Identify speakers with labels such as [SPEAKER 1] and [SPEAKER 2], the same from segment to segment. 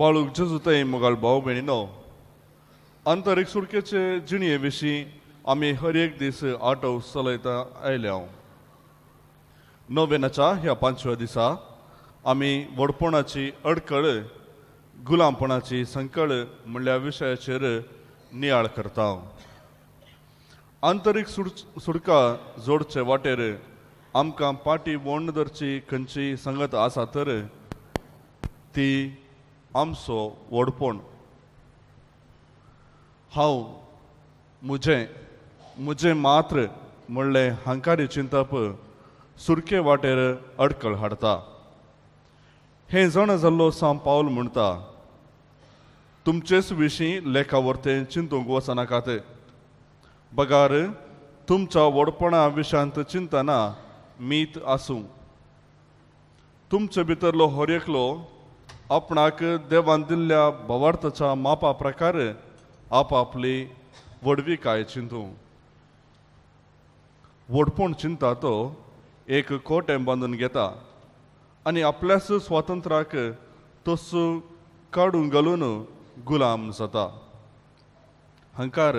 [SPEAKER 1] बाळूक जेजू मोगाळ भाव भयणीनो, आंतरीक सुटकेचे जिणये विशीं आमी हर एक दीस आटव चलयता आयल्या. नोवेनाच्या ह्या पांचव्या दिसा आमी व्हडपणाची अडकळ, गुलामपणाची संकळ म्हणल्या विशयाचेर नियाळ करता. आंतरीक सुडका जोडचे वाटेर आमकां पाटी वोंड धरची खंयची संगत आसा तर ती आमचो व्हडपण. हांव म्हजें म्हजें मात्र म्हणलें हांकारी चिंतप सुरके वाटेर अडकळ हाडटा. हें जाणा जाल्लो सांव पावल म्हणटा, तुमचेच विशीं लेखा वरतें चिंतूंक वचनाकात, बगार तुमच्या व्हडपणा विशांत चिंतना मीत आसूं. तुमचे भितरलो हर एकलो आपणाक देवान दिल्ल्या भावार्थाच्या मापा प्रकार आपापली व्हडविकाय चिंतूं. व्हडपण चिंता तो एक कोटें बांदून घेता आनी आपल्याच स्वातंत्र्याक तसो काडून घालून गुलाम जाता. हंकार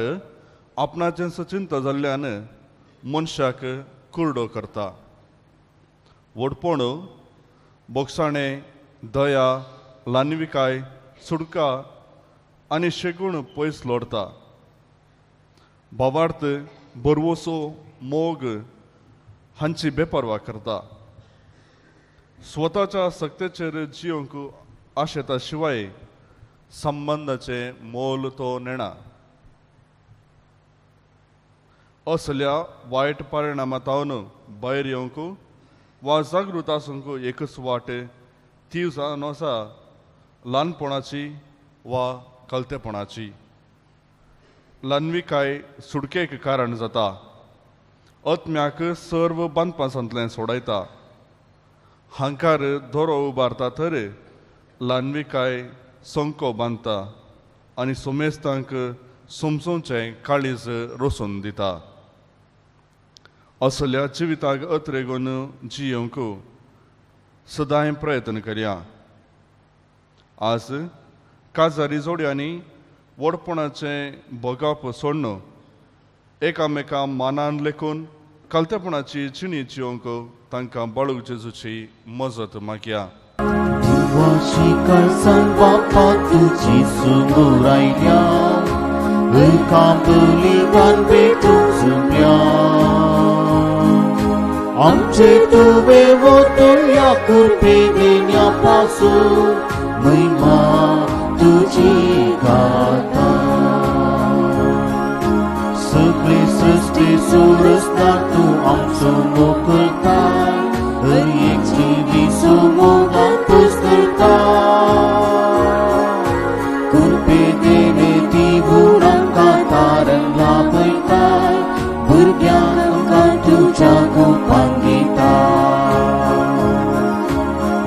[SPEAKER 1] आपणाचें चिंता जाल्ल्यान मनशाक कुरडो करता. व्हडपण, बोगसाणें, दया, ल्हानविकाय, सुडका आनी शेगूण पयस लोडता. भावार्थ, भरवसो, मोग हांची बेपर्वा करता. स्वताच्या सक्तेचेर जियोंक आशेता शिवाय संबंदाचें मोल तो नेणा. असल्या वायट परिणामांतावन भायर येवंक वा जागृत आसूंक एकच वाट ती जावन आसा ल्हानपणाची वा कलतेपणाची. ल्हानविकाय सुडकेक कारण जाता, आत्म्याक सर्व बांदपासांतल्यान सोडयता. हांकार दोरो उबारता तर ल्हानविकाय संको बांदता आनी सोमेस्तांक समजोवचें काळीज रोसून दिता. असल्या जिविताक अत्रेगून जियोवंक सदांय प्रयत्न करया. आज काजारी जोड्यांनी व्हडपणाचें भोगप सोडून एकामेका मानान लेखून कलतेपणाची जिणी जियोवंक तांकां बाळूक जेजूची मजत मागया.
[SPEAKER 2] आमचे तुवें वतल्या कृपे देण्या पासून महिमा तुजी गाता. सगळी सृष्टी सुरसता तूं आमचो मोकळताय, हर एक जिवी सुमोगान पुस्तरता. कृपे देणे दिवून आमकां तारण लाभयताय, भुरग्यांक आमकां तुज्या गोपान दिता.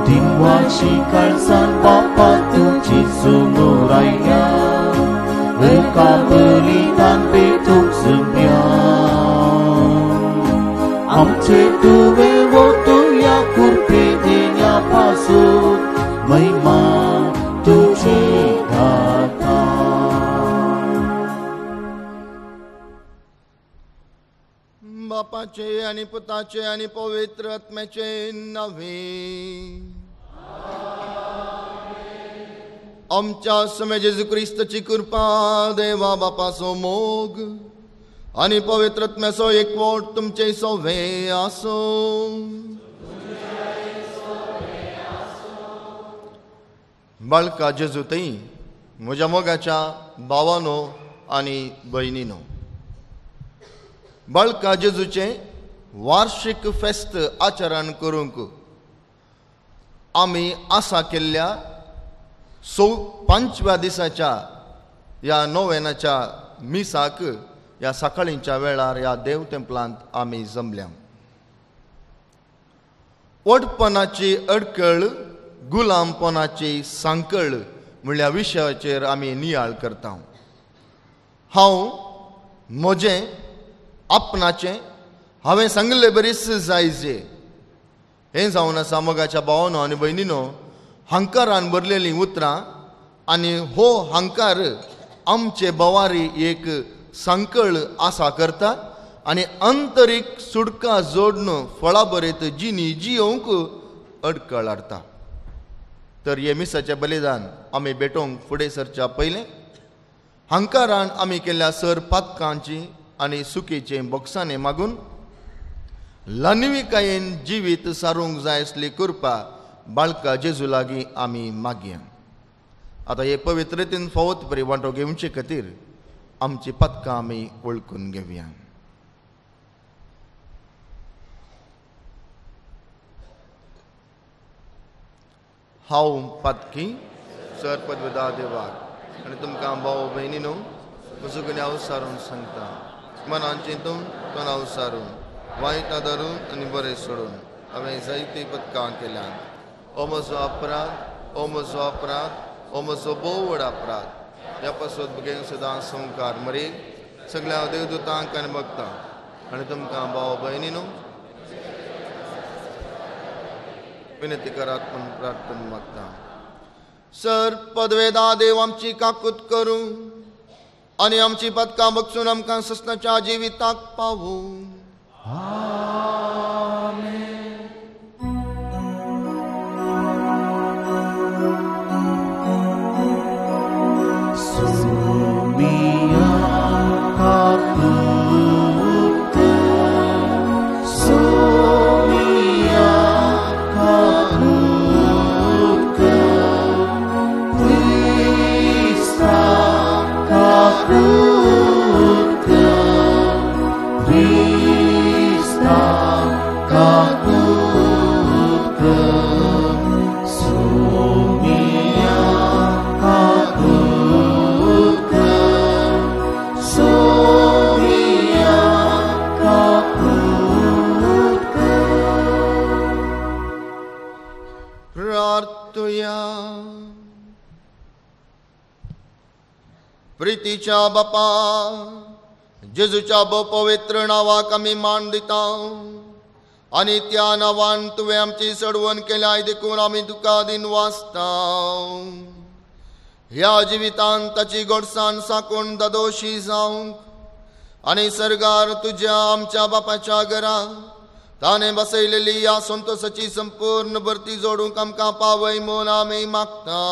[SPEAKER 2] दिवाशी काळसान बापा तुजी सुमोर आयल्या, एका बलिदान पेटूंक जमया. आमचे तुवें वतल्या कृपे देण्या पासून महिमा तुजी गाता.
[SPEAKER 3] बापाचे आनी पुताचे आनी पवित्र आत्म्याचे नावे. आमच्या समे जेजू क्रिस्ताची कृपा, देवा बापाचो मोग आनी पवित्र आत्म्याचो एकवट तुमचे सोवे आसूं. बाळका जेजू थंय म्हज्या मोगाच्या भावानो आनी भयणीनो, बाळका जेजूचें वार्षिक फेस्त आचरण करूंक आमी आसा केल्ल्या पांचव्या दिसाच्या ह्या नोवेनाच्या मिसाक ह्या सकाळींच्या वेळार ह्या देव तेंपलांत आमी जमल्या. व्हडपणाची अडकळ, गुलामपणाची सांकळ म्हणल्या विशयाचेर आमी नियाळ करता. हांव म्हजें आपणाचें हांवें सांगिल्लें बरीच जायजे हें जावन आसा. मोगाच्या भावानो आनी भयणीनो, हंकारान भरलेलीं उतरां आनी हो हंकार आमचे बवारी एक संकळ आसा करता आनी अंतरीक सुडका जोडून फळा बरेत जिनी जियोंक अडकळ हाडटा. तर हे मिसाचें बलिदान आमी भेटोवंक फुडें सरच्या पयलें हंकारान आमी केल्ल्या सर पातकांची आनी सुकीचें बोक्सांनी मागून ल्हानविकायेन जिवीत सारूंक जाय आसली कृपा बाळका जेजू लागीं आमी मागया. आतां हे पवित्रतेन फावत बरी वांटो घेवचे खातीर आमची पदकां आमी वळखून घेवया. हांव पातकी सर पदवेदा देवाक आनी तुमकां भाव भयणी न्हू म्हजो गुन्यांव सारून सांगता. मनान चिंतून तणाव सारून वायट धरून आनी बरें सोडून हांवें जायतीं पदकां केल्यात. ओ म्हजो अपराध, ओ म्हजो अपराध, ओ म्हजो भोव व्हड अपराध. ह्या पासत भुरग्यांक सदां संवकार मरे सगळ्या देवदूतांक आनी भक्तांक आनी तुमकां भाव भयणी न्हू विनंती करात म्हूण प्रार्थना मागता. सर पदवेदा देव आमची काकूत करूं आनी आमची पदकां बक्षून आमकां ससनाच्या जिविताक पावूं. प्रितीच्या बापा जेजूच्या पवित्र नांवाक आमी मान दिता आनी त्या नांवान तुवें आमची सडवण केल्या देखून आमी तुका दिन वाचता. ह्या जिवितान ताची गोडसाण साकून दादोशी जावंक आनी सर्गार तुज्या आमच्या बापाच्या घरा ताणें बसयलेली ह्या संतोसाची संपूर्ण भरती जोडूंक आमकां पावय म्हूण आमी मागता.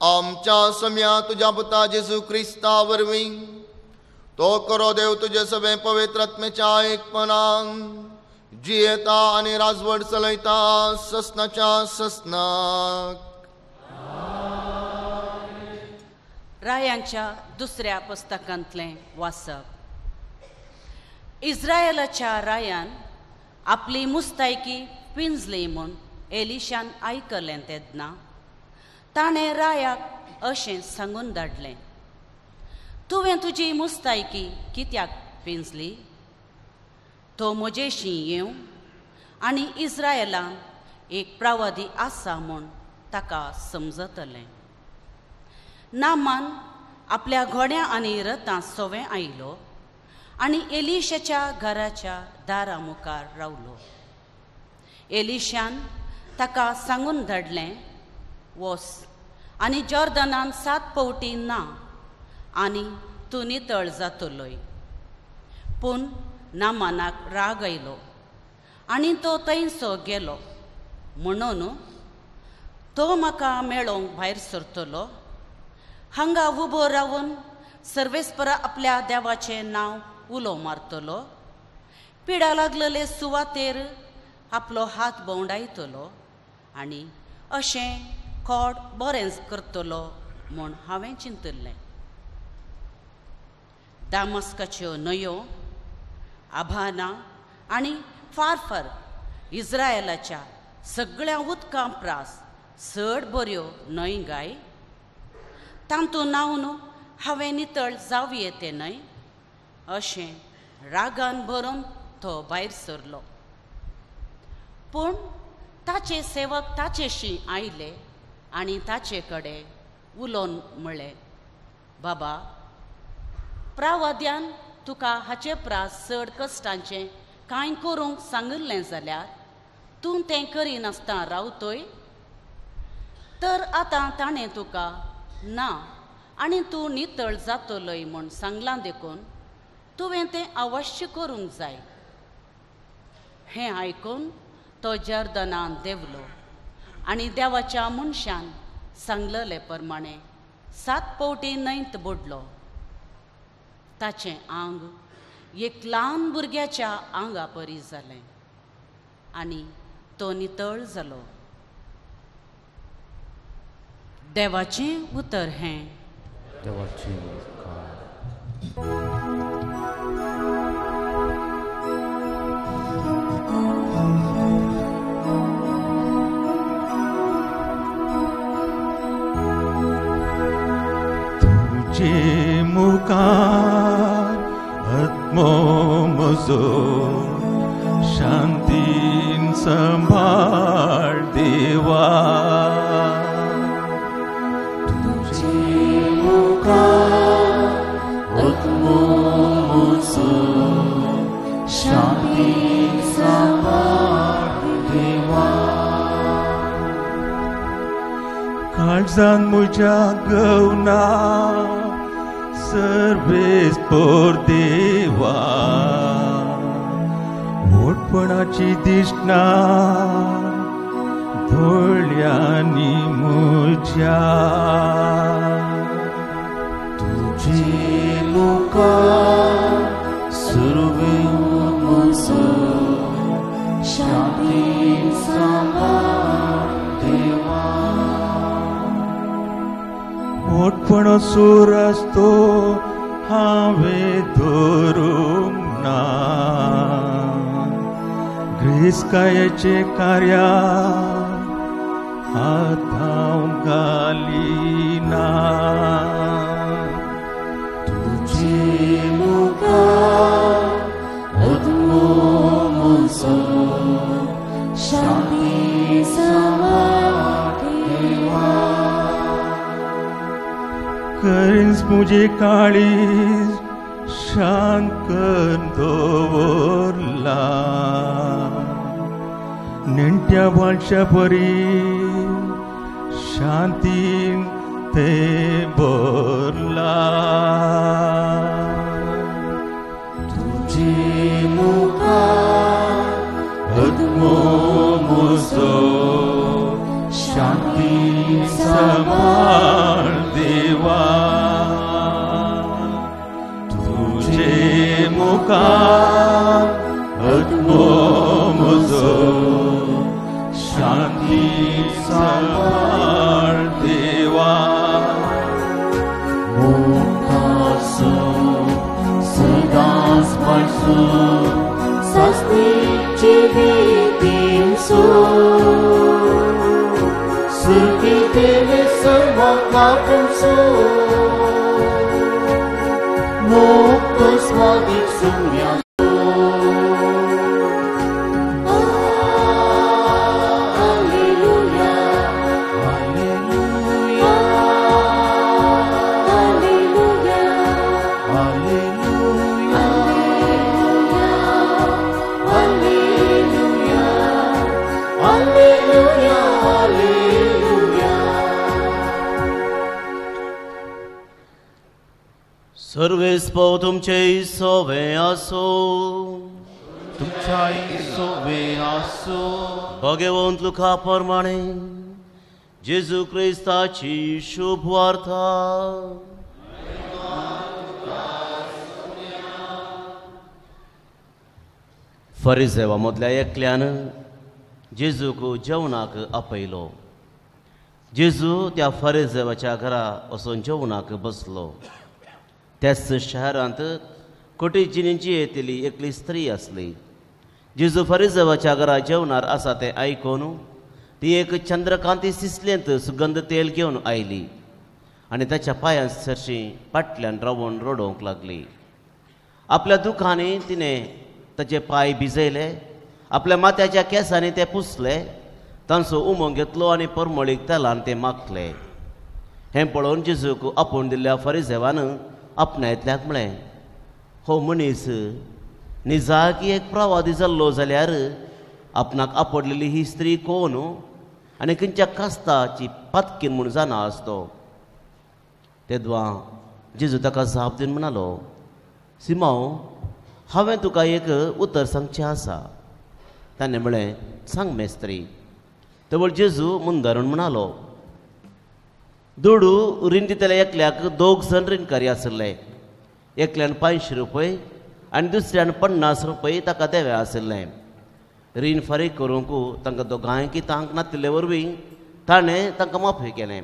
[SPEAKER 3] आमच्या सम्या तुज्या पुता जेजू क्रिस्ता वरवीं तो करो देव तुजे सगळे पवित्र आत्म्याच्या एकपणान जियेता आनी राजवट चलयता ससनाच्या ससनाक.
[SPEAKER 4] रायांच्या दुसऱ्या पुस्तकांतलें वाचप. इस्रायलाच्या रायान आपली मुस्तायकी पिंजली म्हूण एलिशान आयकलें तेन्ना ताणें रायाक अशें सांगून धाडलें, तुवें तुजी मुस्तायकी कित्याक पिंजली? तो म्हजेशी येवं आनी इस्रायलान एक प्रवादी आसा म्हूण ताका समजतलें. नामान आपल्या घोड्या आनी रथां सोवें आयलो आनी एलिशाच्या घराच्या दारा मुखार रावलो. एलिशान ताका सांगून धाडलें, वोस आनी जॉर्दनान 7 पवटी ना आनी तूं नितळ जातलोय. पूण नामानाक राग आयलो आनी तो थंयसो गेलो. म्हणून तो म्हाका मेळोवंक भायर सरतलो. हांगा उबो रावन सर्वेस्परा आपल्या देवाचें नांव उलो मारतलो, पिडा लागलेले सुवातेर आपलो हात भोंवडायतलो आनी अशें खोड बरेंच करतलो म्हूण हांवें चिंतिल्लें. दामस्काच्यो न्हंयो आभाना आनी फारफर इस्रायलाच्या सगळ्या उदकां प्रास चड बऱ्यो न्हंय गाय? तांतूं न्हांवन हांवें नितळ जावये तें न्हय? अशें रागान भरून तो भायर सरलो. पूण ताचे सेवक ताचेशी आयले आनी ताचे कडेन उलोवन म्हळें, बाबा, प्रावाद्यान तुका हाचे प्रास चड कश्टांचें कांय करूंक सांगिल्लें जाल्यार तूं तें करिनासतना रावतोय? तर आतां ताणें तुका ना आनी तूं नितळ जातलोय म्हूण सांगलां देखून तुवें तें अवश्य करूंक जाय. हें आयकून तो जर्दनान देंवलो आनी देवाच्या मनशान सांगलेले प्रमाणे 7 फावटी न्हंयत बुडलो. ताचें आंग एक ल्हान भुरग्याच्या आंगा परी जालें आनी तो नितळ जालो. देवाचें उतर हें.
[SPEAKER 2] देवाचें उपकार. तुझे मुखार आत्मो म्हजो शांतीन सांबाळ देवा.
[SPEAKER 5] तुझे मुखार आत्मो म्हजो शांतीन सांबाळ देवा.
[SPEAKER 2] काळजान म्हज्या गवना सर्वेस पोर देवा. मोठपणाची दिसना दोळ्यांनी म्हज्या.
[SPEAKER 5] तुझे मुखार सुरवे म्हजो शांतीन सांबाळ देवा.
[SPEAKER 2] मोठपण सुरस्तो हांवें धरूंक ना. ग्रेस्कायेचें कार्या हात हांव घालिना.
[SPEAKER 5] तुझे मुखार आत्मो म्हजो शांती सांबाळ देवा.
[SPEAKER 2] करीस म्हजें काळीज शांत करून दवरलां. नेणट्या बाळच्या परी शांतीन तें भरलां.
[SPEAKER 5] तुझे मुखार आत्मो म्हजो शांतीन
[SPEAKER 2] सांबाळ देवा. तुझे मुखार आत्मो म्हजो शांती सांबाळ देवा.
[SPEAKER 5] मुखासो सदांच पडसो सास्तीची भीतींसो सुरकितेले सर्वांक कापूंसो मुक्त स्वादीक सुर्या. Alleluia,
[SPEAKER 2] alleluia,
[SPEAKER 5] alleluia,
[SPEAKER 2] alleluia,
[SPEAKER 5] alleluia, alleluia, alleluia.
[SPEAKER 6] Sarves पो तुमचे सोवे आसो.
[SPEAKER 2] तुमच्याय सोवे आसो.
[SPEAKER 6] भगवंत लुका प्रमाणे जेजू क्रिस्ताची शुभ वार्ता. फरिजेवा मदल्या एकल्यान जेजूक जेवणाक आपयलो. जेजू त्या फरिजेवाच्या घरा वचून जेवणाक बसलो. त्याच शहरांत कोटी जिणेची येतली एकली स्त्री आसली. जेजू फरिजेवाच्या घरा जेवणार आसा तें आयकून ती एक चंद्रकांती सिसलेंत सुगंध तेल घेवन आयली आनी ताच्या पांयां सरशीं फाटल्यान रावून रडोवंक लागली. आपल्या दुखांनी तिणें ताचे पांय भिजयले, आपल्या माथ्याच्या केंसांनी ते पुसले, तांचो उमो घेतलो आनी परमळीक तेलान ते माखले. हें पळोवन जेजूक आपोवन दिल्ल्या फरिजेवान आपणायतल्याक म्हळें, हो मनीस निजाकी एक प्रवादी जाल्लो जाल्यार आपणाक आपडलेली ही स्त्री कोण आनी खंयच्या कास्ताची पातकीन म्हूण जाणा आसतो. तेदवा जेजू ताका जाप दिवन म्हणालो, सिमांव, हांवें तुका एक उतर सांगचें आसा. ताणें म्हळें, सांग मेस्त्री. तवळ जेजू मुंदारून म्हणालो, दुडू रीण दितल्या एकल्याक दोग जण रिणकारी आशिल्ले. एकल्यान 500 रुपये आनी दुसऱ्यान 50 रुपये ताका देवे आशिल्ले. रीण फारीक करूंक तांकां दोगांयकी तांक नातिल्ले वरवीं ताणें तांकां माफी केलें.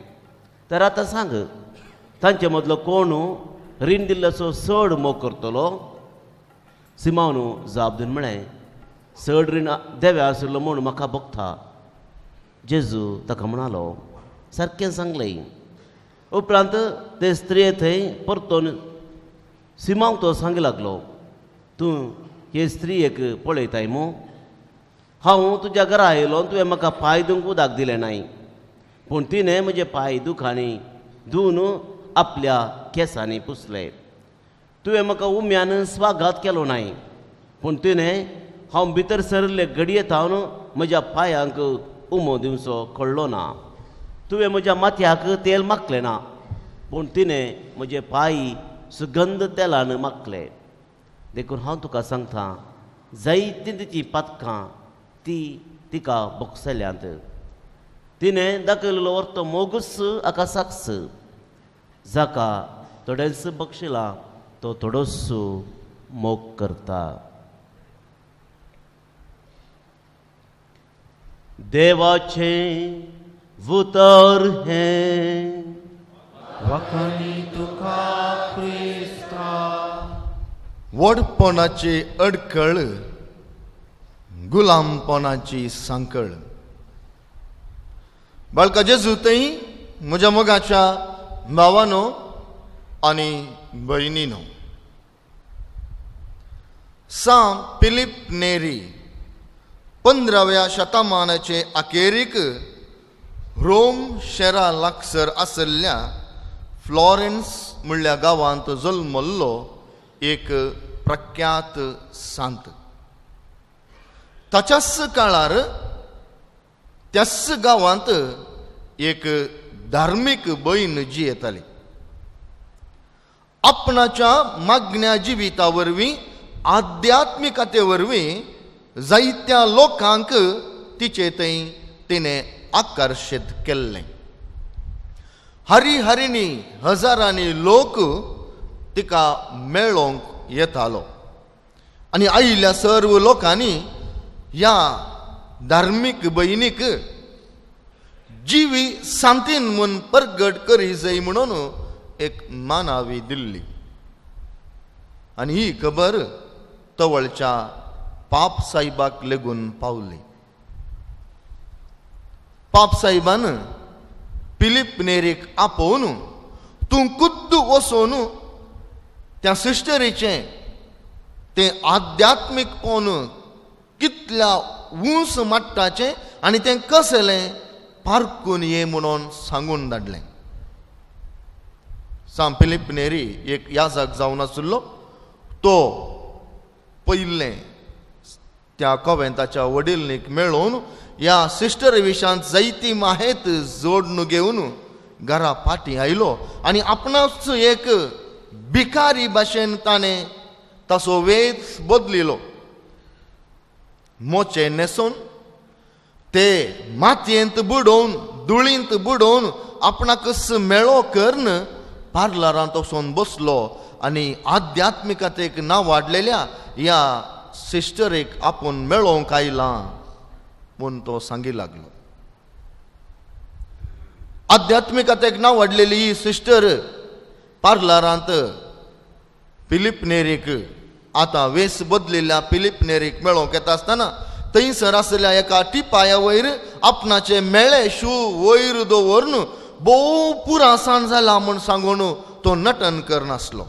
[SPEAKER 6] तर आतां सांग, तांचे मदलो कोण रीण दिल्ल्याचो चड मोग करतलो? सिमांवन जाप दिवन म्हळें, चड रीण देवे आशिल्लो म्हूण म्हाका भोगता. जेजू ताका म्हणालो, सारकें सांगलें. उपरांत ते स्त्रिये थंय परतून सिमांव तो सांगी लागलो, तूं हे स्त्रियेक पळयताय मू? हांव तुज्या घरा आयलो, तुवें म्हाका पांय धुवंक उदक दिलें नाय, पूण तिणें म्हजे पांय दुखांनी धुवन आपल्या केंसांनी पुसले. तुवें म्हाका उम्यान स्वागत केलो नाय, पूण तिणें हांव भितर सरिल्ले घडये थावन म्हज्या पांयांक उमो दिवचो कळ्ळो ना. तुवें म्हज्या माथ्याक तेल माखलें ना, पूण तिणें म्हजे पांय सुगंध तेलान माखले. देखून हांव तुका सांगता, जायतीं तिचीं पातकां ती तिका भोगसल्यांत. तिणें दाखयल्लो वर्तो मोगूच हाका साक्ष. जाका थोडेंच बक्षिलां तो थोडोसो मोग करता. देवाचें उतर हें.
[SPEAKER 2] वखणी तुका क्रिस्ता.
[SPEAKER 3] व्हडपणाची अडकळ, गुलामपणाची सांकळ. बाळका जेजू थंय म्हज्या मोगाच्या भावानो आनी भयणीनो, सांत फिलीप नेरी 15व्या शतमानाचे अखेरीक रोम शेरा लागसर आशिल्ल्या फ्लॉरेन्स म्हणल्या गांवांत जल्मल्लो एक प्रख्यात सांत. ताच्याच काळार त्याच गांवांत एक धार्मीक भयण जियेताली. आपणाच्या मागण्या जिविता वरवीं, आध्यात्मिकते वरवीं जायत्या लोकांक तिचे थंय तिणें आकर्शीत केल्लें. हरिहरिणी हजारांनी लोक तिका मेळोवंक येतालो आनी आयिल्ल्या सर्व लोकांनी ह्या धार्मीक भयणीक जिवी सांतीन म्हूण परगट करी जाय म्हणून एक मानावी दिल्ली. आनी ही खबर तवळच्या पाप साहेबाक लेगून पावली. पाप साहेबान फिलीप नेरीक आपोवन तूं खुद्द वचून त्या सिस्टरीचें तें आध्यात्मीकपण कितल्या ऊंच माट्टाचें आनी तें कसलें पारकून ये म्हणून सांगून धाडलें. सांत फिलीप नेरी एक याजक जावन आशिल्लो. तो पयलें त्या कोवेंताच्या वडिलनीक मेळोवन ह्या सिस्टर विशांत जायती माहेत जोडून घेवन घरा फाटीं आयलो आनी आपणाच एक भिकारी भाशेन ताणें ताचो वेस बदलिलो. मोचे न्हेसून ते मातयेंत बुडोवन धुळींत बुडोवन आपणाकच मेळो करून पार्लरांत वचून बसलो आनी आध्यात्मिकतेक नांव वाडलेल्या ह्या सिस्टरीक आपूण मेळोवंक आयला म्हूण तो सांगी लागलो. आध्यात्मिकतेक नांव वाडलेली ही सिस्टर पार्लरांत फिलीप नेरीक आतां वेस बदलिल्ल्या फिलीप नेरीक मेळोवंक येता आसतना थंयसर आशिल्ल्या एका टिपाया वयर आपणाचे मेळे शू वयर दवरून भोव पुरासाण जाला म्हूण सांगून तो नटन करनासलो.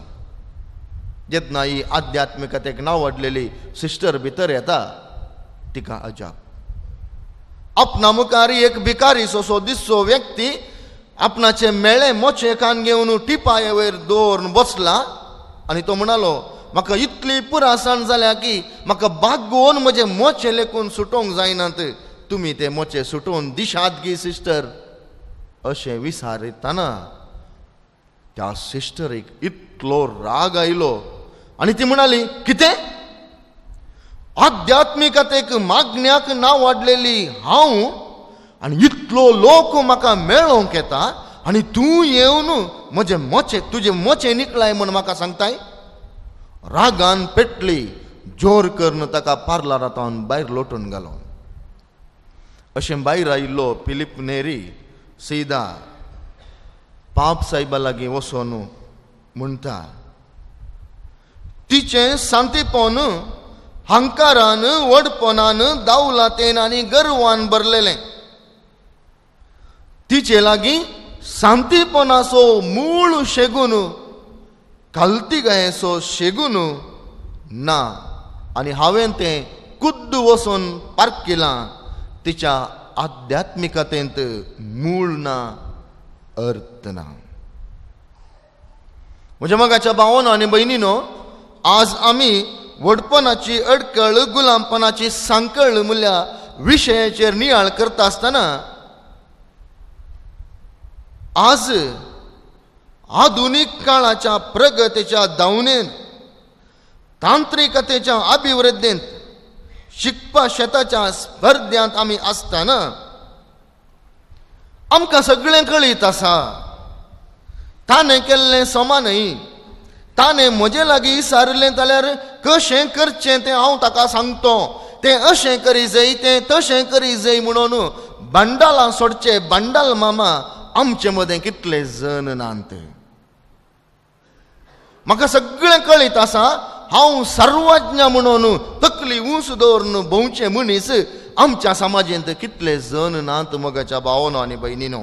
[SPEAKER 3] जेन्ना ही आध्यात्मिकतेक नांव वाडलेली सिस्टर भितर येता तिका अजाप. आपणा मुखार एक भिकारी सोसो दिसचो व्यक्ती आपणाचे मेळे मोचे कान घेवन टिपाये वयर दवरून बसला आनी तो म्हणालो, म्हाका इतली पुरासाण जाल्या की म्हाका बागोवन म्हजे मोचे लेखून सुटोवंक जायनात, तुमी ते मोचे सुटोवन दिशात गी सिस्टर अशें विचारतना त्या सिस्टरीक इतलो राग आयलो आनी ती म्हणाली, कितें आध्यात्मिकतेक मागण्याक ना वाडलेली हांव आनी इतलो लोक म्हाका मेळोवंक येता आनी तूं येवन म्हजे मोचे तुजे मोचे निकळाय म्हूण म्हाका सांगताय. रागान पेटली, जोर करून ताका पार्लरांत भायर लोटून घालो. अशें भायर आयिल्लो फिलीप नेरी सीदा पाप साहेबा लागीं वचोन म्हणटा, तिचें शांतीपण हंकारान व्हडपणान दावलातेन आनी गर्वान भरलेलें. तिचे लागीं शांतीपणाचो मूळ शेगून कालतिगायेचो शेगून ना आनी हांवें तें कुद्द वचून पारकिलां. तिच्या आध्यात्मिकतेंत मूळ ना, अर्थ ना. म्हज्या मोगाच्या भावानो आनी भयणीनो, आज आमी व्हडपणाची अडकळ गुलामपणाची सांकळ म्हणल्या विशयाचेर नियाळ करता आसतना आज आधुनीक काळाच्या प्रगतीच्या धांवणेन, तांत्रिकतेच्या अभिवृद्धींत, शिकपा शेताच्या स्पर्ध्यांत आमी आसतना आमकां सगळें कळीत आसा. ताणें केल्लें समा न्हय, ताणें म्हजे लागीं सारलें जाल्यार कशें करचें तें हांव ताका सांगतो, तें अशें करी जाय तें तशें करी जाय म्हणून बंडालां सोडचे बंडाल मामा आमचे मदें कितले जण नात. म्हाका सगळें कळीत आसा, हांव सर्वज्ञ म्हणून तकली ऊंच दवरून भोंवचे मनीस आमच्या समाजेंत कितले जण नात. मोगाच्या भावानो आनी भयणीनो,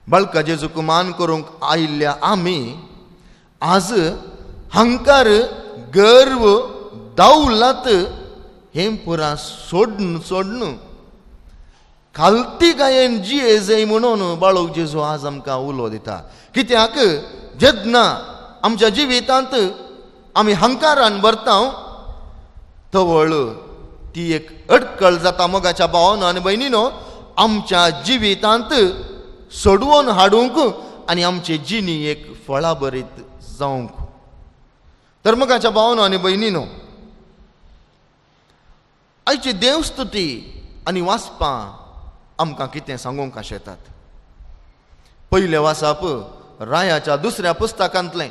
[SPEAKER 3] बाळका जेजूक मान करूंक आयिल्ल्या आमी आज हंकार, गर्व, दावलात हें पुरा सोडून सोडून खालती गायेन जिये जाय म्हणून बाळक जेजू आज आमकां उलो दिता. कित्याक जेन्ना आमच्या जिवितांत आमी हंकारान भरता तवळ ती एक अडकळ जाता. मोगाच्या भावानो आनी भयणीनो, आमच्या जिवितांत सोडवून हाडूंक आनी आमचे जिणी एक फळाभरीत जावंक. तर मोगाच्या भावानो आनी भयणीनो, आयची देवस्तुती आनी वाचपां आमकां कितें सांगूंक आशेतात. पयलें वाचप रायाच्या दुसऱ्या पुस्तकांतलें.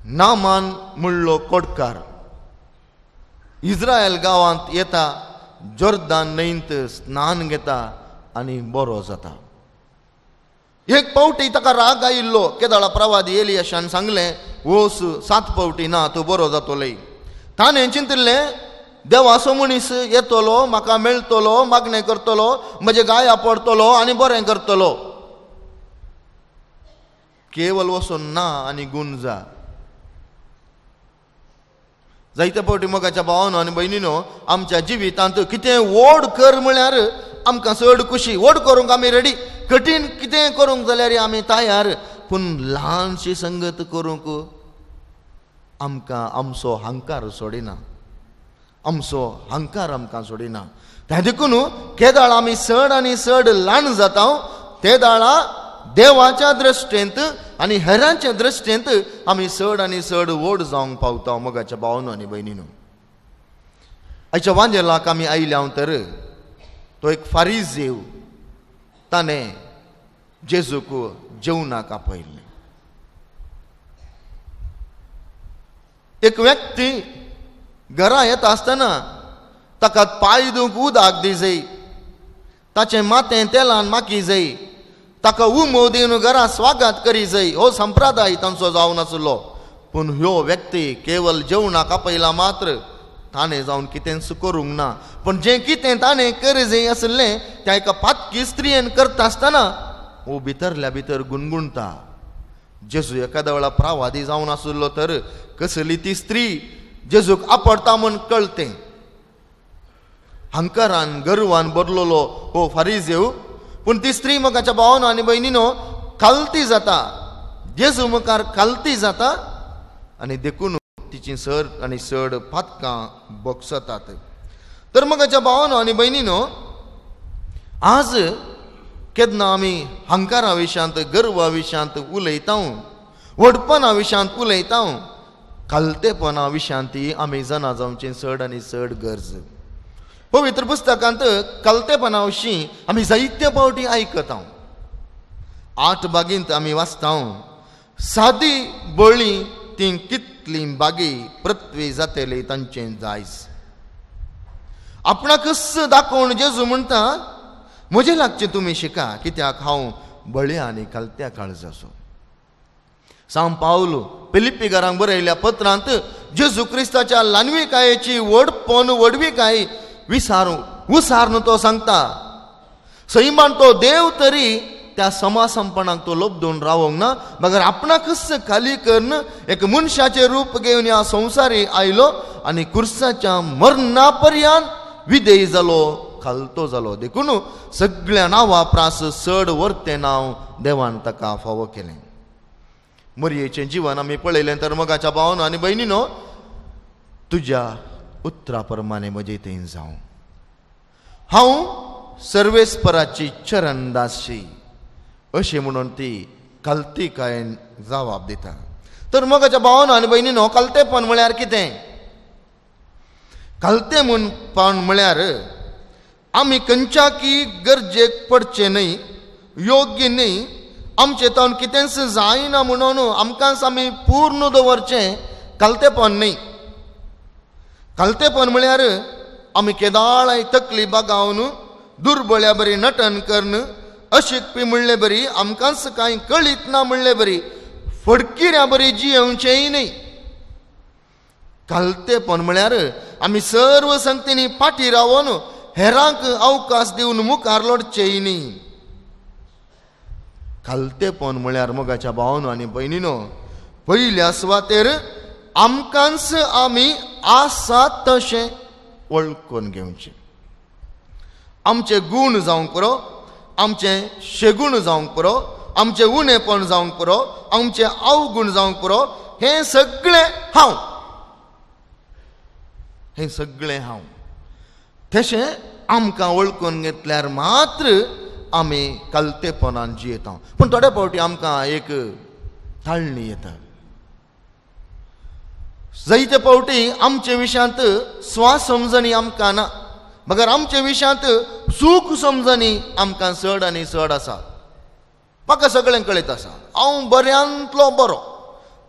[SPEAKER 3] नामान म्हणलो कोडकार इस्रायल गांवांत येता, जोर्दान न्हंयंत स्नान घेता आनी बरो जाता. एक पावटी ताका राग आयिल्लो. केदाळा प्रवादी एलियाशान सांगलें, वोस 7 पावटी ना तूं बरो जातोलय. ताणें चिंतिल्लें, देवाचो मनीस येतलो, म्हाका मेळटलो, मागणें करतलो, म्हजे गाया पडटलो आनी बरें करतलो. केवल वचून ना आनी गुण जा. जायते फावटी मोगाच्या भावानो आनी भयणीनो, आमच्या जिवितांत कितें व्हड कर म्हळ्यार आमकां चड खुशी. व्हड करूंक आमी रेडी, कठीण कितें करूंक जाल्यार आमी तयार, पूण ल्हानशी संगत करूंक आमकां आमचो हंकार सोडिना, आमचो हंकार आमकां सोडिना. त्या देखून केदाळ आमी चड आनी चड ल्हान जाता ते दाळा देवाच्या दृश्टेंत आनी हेरांच्या दृश्टेंत आमी चड आनी चड व्हड जावंक पावता. मोगाच्या भावानो आनी भयणीनो, आयच्या वांजेलाक आमी आयल्या तर तो एक फारीजेव, ताणें जेजूक जेवणाक आपयल्लें. एक व्यक्ती घरा येता आसतना ताका पांय धुवंक उदक दी जाय, ताचें माथें तेलान माकी जाय, ताका उमो दिवन घरा स्वागत करी जाय, हो संप्रदाय तांचो जावन आसलो. पूण ह्यो व्यक्ती केवल जेवणाक आपयला मात्र, ताणें जावन कितेंच करूंक ना. पूण जें कितें ताणें करी जाय आसलें त्या एका पातकी स्त्रियेन करता आसतना हो भितरल्या भितर गुणगुणता. जेजू एखाद्या वेळा प्रावादी जावन आसलो तर कसली ती स्त्री जेजूक आपडता म्हूण कळतें. हंकारान गर्वान भरलेलो हो फारीजेव, पूण ती स्त्री मोगाच्या भावानो आनी भयणीनो खालती जाता, जेजू मुखार खालती जाता आनी देखून तिची सर आनी चड पातकां बोगसतात. तर मगाच्या भावानो आनी भयणीनो, आज केन्ना आमी हंकारा विशयांत, गर्वा विशयांत उलयता, व्हडपणा विशयांत उलयता, खालतेपणा विशयांत आमी जाणा जावचें चड आनी चड गरज. पवित्र पुस्तकांत खालतेपणा विशीं आमी जायते फावटी आयकता. 8 बागींत आमी वाचता, सादी बळी ती कितली बागी पृथ्वी जातली तांचें जायज. आपणाकच दाखोवन जेजू म्हणटा, म्हजें लागचें तुमी शिका, कित्याक हांव बळया आनी खालत्या काळजाचो. सांव पावल फिलिप्पीकारांक बरयल्या पत्रांत जेजू क्रिस्ताच्या ल्हानविकायेची व्हडपण व्हडविकाय विसारून तो सांगता, सैमान तो देव तरी त्या समासंपणाक तो लोबदून रावंक ना, मगर आपणाकच खाली करून एक मनशाचें रूप घेवन ह्या संवसारी आयलो आनी कुर्साच्या मरणा पर्यंत विधेय जालो, खालतो जालो. देखून सगळ्या नांवा प्रास चड वर्तें नांव देवान ताका फावो केलें. मरयेचें जिवन आमी पळयलें तर मगाच्या भावानो आनी भयणीनो, तुज्या उतरा प्रमाणे म्हजे थंय जावं, हांव सर्वेस्पराची चरणदासी अशें म्हणून ती खालतीकायेन जबाब दिता. तर मगाच्या भावानो आनी भयणीनो, खालतेपण म्हळ्यार कितें? खालतेपण म्हळ्यार आमी खंयच्याकी गरजेक पडचें न्हय, योग्य न्हय, आमचे तावन कितेंच जायना म्हणून आमकांच आमी पूर्ण दवरचें खालतेपण न्हय. खालतेपण म्हळ्यार आमी केदाळाय तकली बागावन दुर्बळ्या बरी नटन करून अशिकपी म्हणले बरी, आमकांच कांय कळीत ना म्हणले बरी, फडकिऱ्या बरी जियेवचेंय न्हय. खालतेपण म्हळ्यार आमी सर्व संगतींनी फाटीं रावन हेरांक अवकाश दिवन मुखार लढचेय न्हय. खालतेपण म्हळ्यार मोगाच्या भावानो आनी भयणीनो, पयल्या सुवातेर आमकांच आमी आसा तशें वळखून घेवचें. आमचे गूण जावंक पुरो, आमचें शेगूण जावंक पुरो, आमचें उणेपण जावंक पुरो, आमचें अवगूण जावंक पुरो, हें सगळें हांव, हें सगळें हांव. तशें आमकां वळखून घेतल्यार मात्र आमी खालतेपणान जियेता. पूण थोडे फावटी आमकां एक ताळणी येता. जायते फावटी आमचे विशयांत स्वास समजणी आमकां ना, मगर आमचे विशयांत सूख समजणी आमकां चड आनी चड आसा. म्हाका सगळें कळीत आसा, हांव बऱ्यांतलो बरो,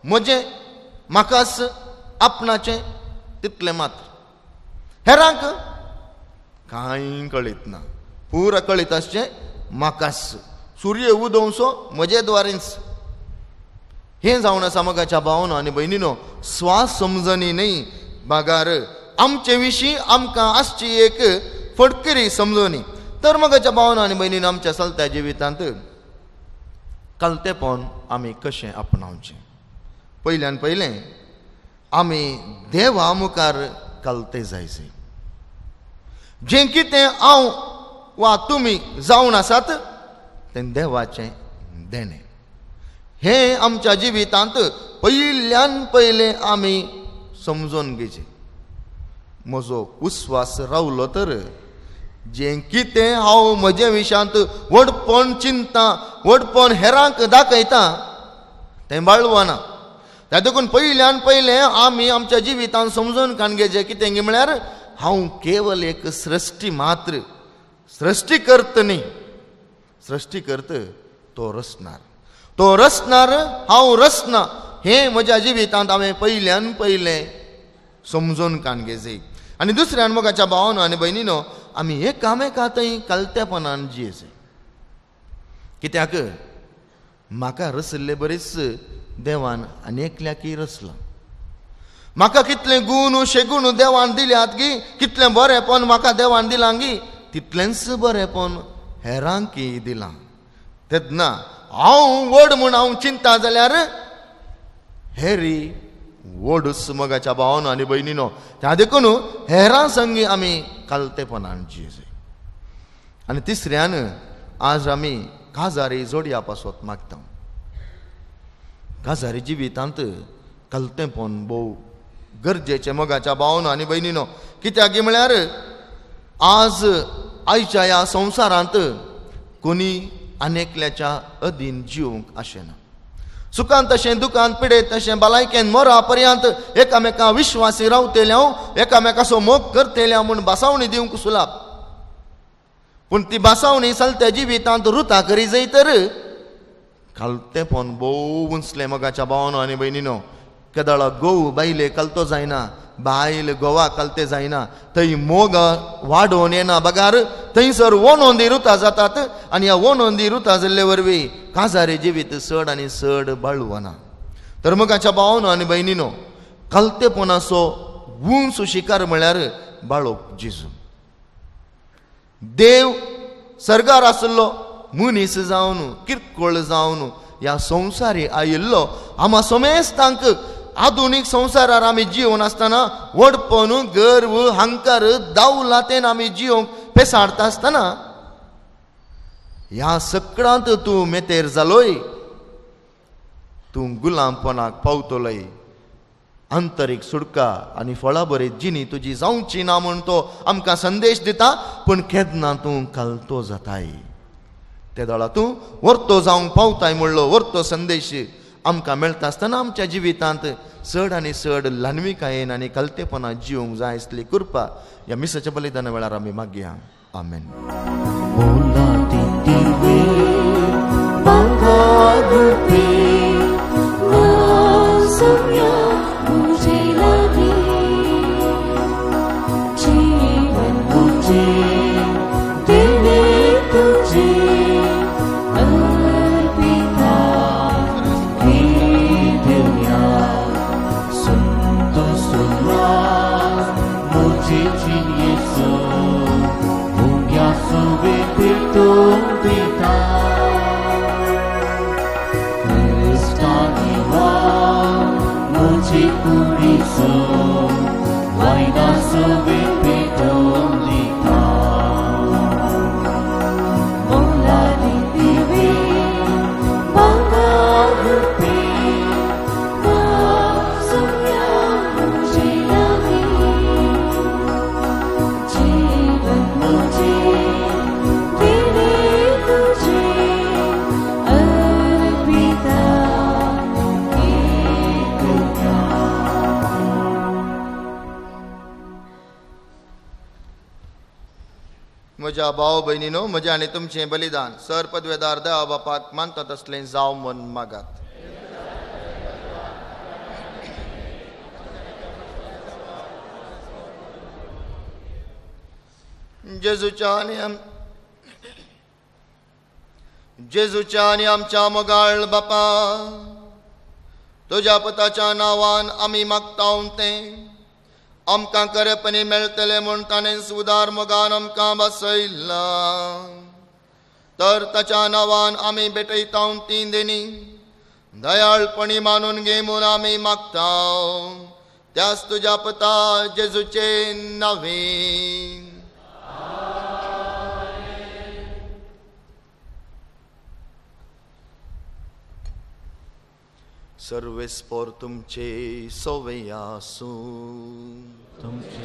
[SPEAKER 3] म्हजें म्हाकाच आपणाचें तितलें मात्र, हेरांक कांय कळीत ना, पुरा कळीत आसचें म्हाकाच, सूर्य उदोवचो म्हजे द्वारेच. हें जावन आसा मोगाच्या भावानो आनी भयणीनो, स्वास समजणी न्हय, बागार आमचे विशीं आमकां आसची एक फटकरी समजणी. तर मोगाच्या भावानो आनी भयणीनो, आमच्या चलत्या जिवितांत खालतेपण आमी कशें आपणावचें? पयल्यान पयलें आमी देवा मुखार खालते जायचे. जें कितें हांव वा तुमी जावन आसात तें देवाचें देणें. हें आमच्या जिवितांत पयल्यान पयलें आमी समजून घेवचें. म्हजो विस्वास रावलो तर जें कितें हांव म्हजे विशयांत व्हडपण चिंता, व्हडपण हेरांक दाखयता तें बाळवना. त्या देखून पयल्यान पयलें आमी आमच्या जिवितांत समजून काण घेवचें कितें म्हळ्यार हांव केवल एक सृश्टी मात्र, सृश्टीकर्त न्ही. सृश्टीकर्त तो रचणार, तो रचणार, हांव रचना. हें म्हज्या जिवितांत हांवें पयल्यान पयलें समजून काण घेवचें. आनी दुसऱ्यान मोगाच्या भावानो आनी भयणीनो, आमी एकामेका थंय खालतेपणान जियेचें. कित्याक म्हाका रचिल्ले बरीच देवान आनी एकल्याकय रचलां. म्हाका कितलें गूण शेगूण देवान दिल्यात गी, कितलें बरेंपण म्हाका देवान दिलां गी, तितलेंच बरेंपण हेरांकय दिलां. तेन्ना हांव व्हड म्हूण हांव चिंता जाल्यार हेरी व्हडूच मोगाच्या भावानो आनी भयणीनो. त्या देखून हेरां संगी आमी खालतेपणान जियेचें. आनी तिसऱ्यान आज आमी काजारी जोडया पासत मागता. काजारी जिवितांत खालतेपण भोव गरजेचें मोगाच्या भावनो आनी भयणीनो. कित्याक म्हळ्यार आज आयच्या ह्या संवसारांत कोणी आनेकल्याच्या अधीन जिवंक आशेना. सुखान तशें दुखान पिडेत तशें भलायकेन मोरा पर्यंत एकामेका विश्वासी रावतेले हांव, एकामेकाचो मोग करतेले हांव म्हूण भासावणी दिवंक सुलाप. पूण ती भासावणी चलत्या जिवितांत रुता करी जाय तर खालतेपण भोव उंचलें मोगाच्या भावानो आनी भयणीनो. केदळा गोव बायले कलतो जायना, बायल गोवा कलते जायना, थंय मोग वाडोवन येना बगार थंयसर ओनोंदी रुता जातात आनी ह्या ओनोंदी रुता जाल्ले वरवीं काजारे जिवीत चड आनी चड बाळवना. तर मोगाच्या भावानो आनी भयणीनो, कलतेपणाचो उंच शिकार म्हळ्यार बाळोक जेजू. देव सर्गार आशिल्लो मनीस जावन किरकोळ जावन ह्या संवसारी आयिल्लो. आमा समेस्तांक आधुनीक संवसारार आमी जिवन आसतना व्हडपण, गर्व, हंकार, दावलातेन आमी जिवंक पेसाडटा आसतना ह्या सकडांत तूं मेतेर जालोय, तूं गुलामपणाक पावतलोय. आंतरीक सुडका आनी फळां बरी जिणी तुजी जावची ना म्हूण तो आमकां संदेश दिता. पूण केन्ना तूं कालतो जाताय ते दोळा तूं वर्तो जावंक पावताय म्हणलो वर्तो संदेश आमकां मेळटा आसतना आमच्या जिवितांत चड आनी चड ल्हानविकायेन आनी कलतेपणान जिवंक जाय आसली कृपा ह्या मिसाच्या बलिदाना वेळार आमी मागया. आमेन. म्हज्या भाव भयणीनो, म्हजें आनी तुमचें बलिदान सर पदवेदार देवा बापाक मानतात असलें जावं म्हूण मागात. जेजूच्या आनी आमच्या मोगाळ बापा, तुज्या पुताच्या नांवान आमी मागता तें आमकां खरेपणी मेळटलें म्हूण ताणें उदार मोगान आमकां बसयलां. तर ताच्या नांवान आमी भेटयता ती देणी दयाळपणी मानून घे म्हूण आमी मागता, त्याच तुज्या पुता जेजूचे नांवे. सर्वेस्पोर तुमचे सोवे आसूं,
[SPEAKER 2] तुमचे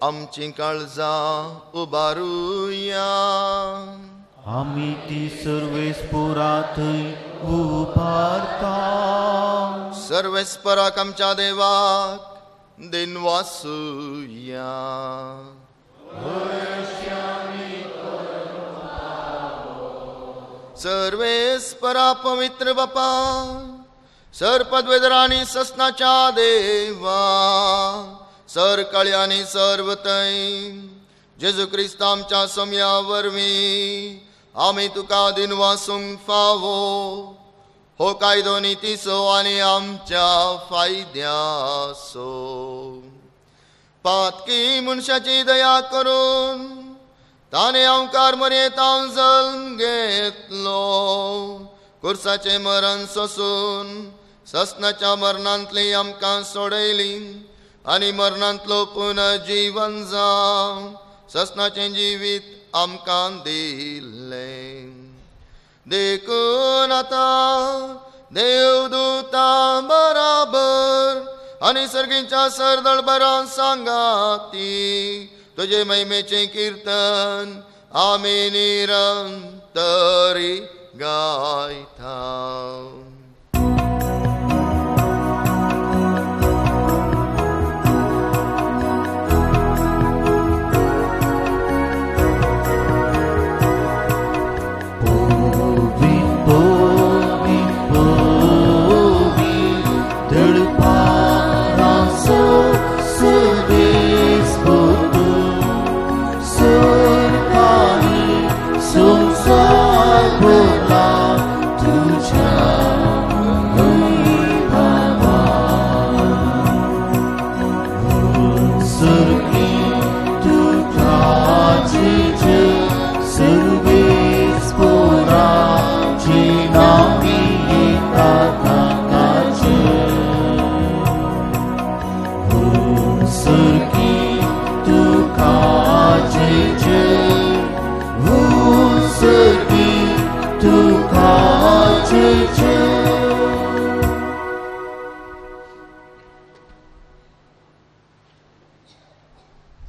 [SPEAKER 3] आमची काळजां उबारुया,
[SPEAKER 2] आमी ती सर्वेस्पोराथंय उबारता.
[SPEAKER 3] सर्वेस्पराक आमच्या देवाक दिनवासुया. सर्वेस्परा पवित्र बापा, सर पदवेदरांनी ससनाच्या देवा, सर काळयांनी सर्वतय जेजू क्रिस्त आमच्या समया वरवीं आमी तुका दिनवासूंक फावो. हो कायदो नितीचो आनी आमच्या फायद्याचो. पातकी मनशाची दया करून ताणें अंकार मरेतां जल्म घेतलो. कुर्साचें मरण सोसून ससनाच्या मरणांतली आमकां सोडयली आनी मरणांतलो पुनर्जीवन जावं ससनाचें जिवीत आमकां दिलें. देखून आतां देवदूता बराबर आनी सर्गीच्या सरदळ बरां सांगाती तुजे महिमेचें कीर्तन आमी निरंतरी गायता.